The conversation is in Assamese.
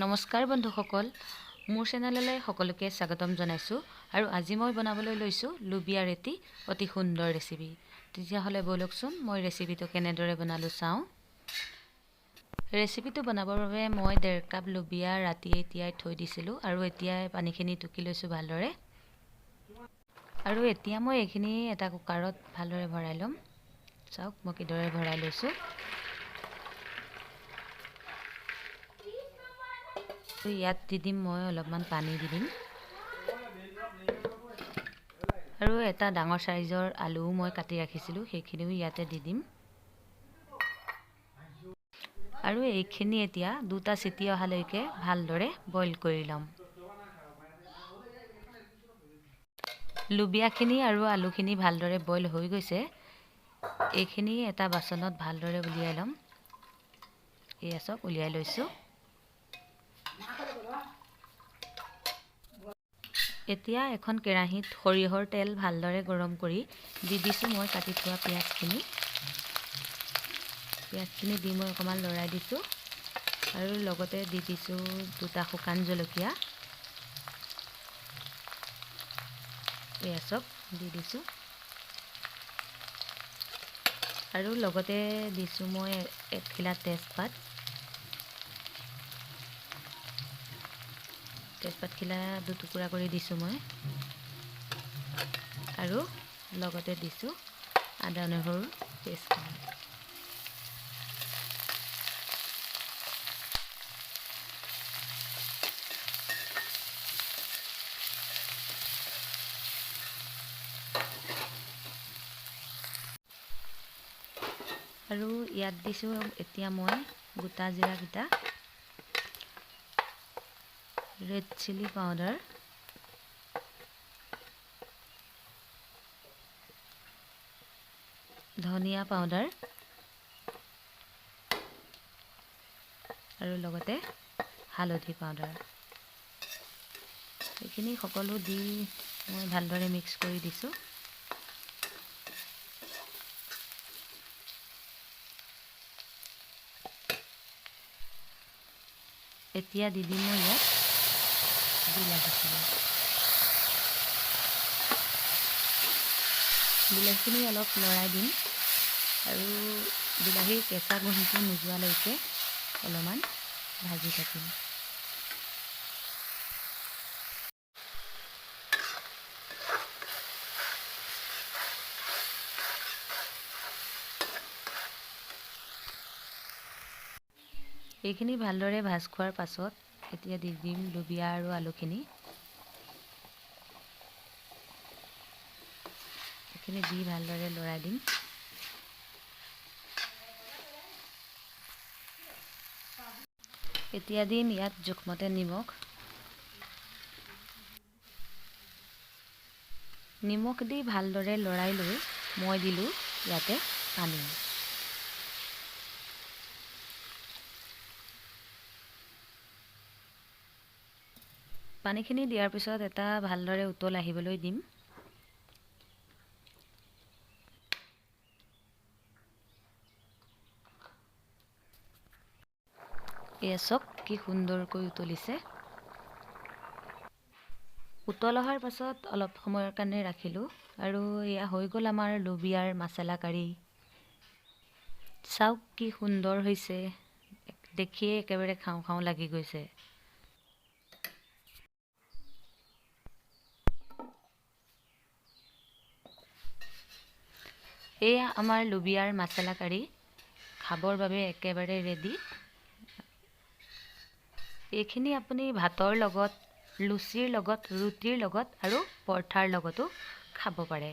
নমস্কাৰ বন্ধুসকল, মোৰ চেনেললৈ সকলোকে স্বাগতম জনাইছোঁ। আৰু আজি মই বনাবলৈ লৈছোঁ লুবিয়াৰ এটি অতি সুন্দৰ ৰেচিপি। তেতিয়াহ'লে ব'লকচোন মই ৰেচিপিটো কেনেদৰে বনালোঁ চাওঁ। ৰেচিপিটো বনাবৰ বাবে মই 1.5 কাপ লুবিয়া ৰাতিয়ে তিয়াই থৈ দিছিলোঁ আৰু এতিয়া পানীখিনি টুকি লৈছোঁ ভালদৰে। আৰু এতিয়া মই এইখিনি এটা কুকাৰত ভালদৰে ভৰাই ল'ম। চাওক মই কিদৰে ভৰাই লৈছোঁ। ইয়াত দি দিম মই অলপমান পানী দি দিম আৰু এটা ডাঙৰ চাইজৰ আলুও মই কাটি ৰাখিছিলোঁ, সেইখিনিও ইয়াতে দি দিম। আৰু এইখিনি এতিয়া দুটা চিটি অহালৈকে ভালদৰে বইল কৰি ল'ম। লুবিয়াখিনি আৰু আলুখিনি ভালদৰে বইল হৈ গৈছে। এইখিনি এটা বাচনত ভালদৰে উলিয়াই ল'ম। এয়া চব উলিয়াই লৈছোঁ। এতিয়া এখন কেৰাহীত সৰিয়হৰ তেল ভালদৰে গৰম কৰি দি দিছোঁ মই কাটি থোৱা পিঁয়াজখিনি। পিঁয়াজখিনি দি মই অকণমান লৰাই দিছোঁ আৰু লগতে দি দিছোঁ দুটা শুকান জলকীয়া। এয়া চব দি দিছোঁ আৰু লগতে দিছোঁ মই এখিলা তেজপাত। তেজপাতখিলা দুটুকুৰা কৰি দিছোঁ মই আৰু লগতে দিছোঁ আদা নহৰু পেষ্ট। আৰু ইয়াত দিছোঁ এতিয়া মই গোটা জিৰাকেইটা, ৰেড চিলি পাউডাৰ, ধনিয়া পাউডাৰ আৰু লগতে হালধি পাউডাৰ। এইখিনি সকলো দি মই ভালদৰে মিক্স কৰি দিছোঁ। এতিয়া দি দিম মই ইয়াত বিলাহীখিনি। বিলাহীখিনি অলপ লৰাই দিম আৰু বিলাহীৰ কেঁচা গোন্ধটো নোযোৱালৈকে অলপমান ভাজি থাকিম। এইখিনি ভালদৰে ভাজ খোৱাৰ পাছত এতিয়া দি দিম লুবিয়া আৰু আলুখিনি। এইখিনি দি ভালদৰে লৰাই দিম। এতিয়া দিম ইয়াত জোখমতে নিমখ। নিমখ দি ভালদৰে লৰাই লৈ মই দিলোঁ ইয়াতে পানী। পানীখিনি দিয়াৰ পিছত এটা ভালদৰে উতল আহিবলৈ দিম। এয়া চাওক কি সুন্দৰকৈ উতলিছে। উতল অহাৰ পাছত অলপ সময়ৰ কাৰণে ৰাখিলোঁ আৰু এয়া হৈ গ'ল আমাৰ লুবিয়াৰ মাছলা কাৰী। চাওক কি সুন্দৰ হৈছে, দেখিয়ে একেবাৰে খাওঁ খাওঁ লাগি গৈছে। এয়া আমাৰ লুবিয়াৰ মাছলা কাৰী খাবৰ বাবে একেবাৰে ৰেডি। এইখিনি আপুনি ভাতৰ লগত, লুচিৰ লগত, ৰুটিৰ লগত আৰু পৰঠাৰ লগতো খাব পাৰে।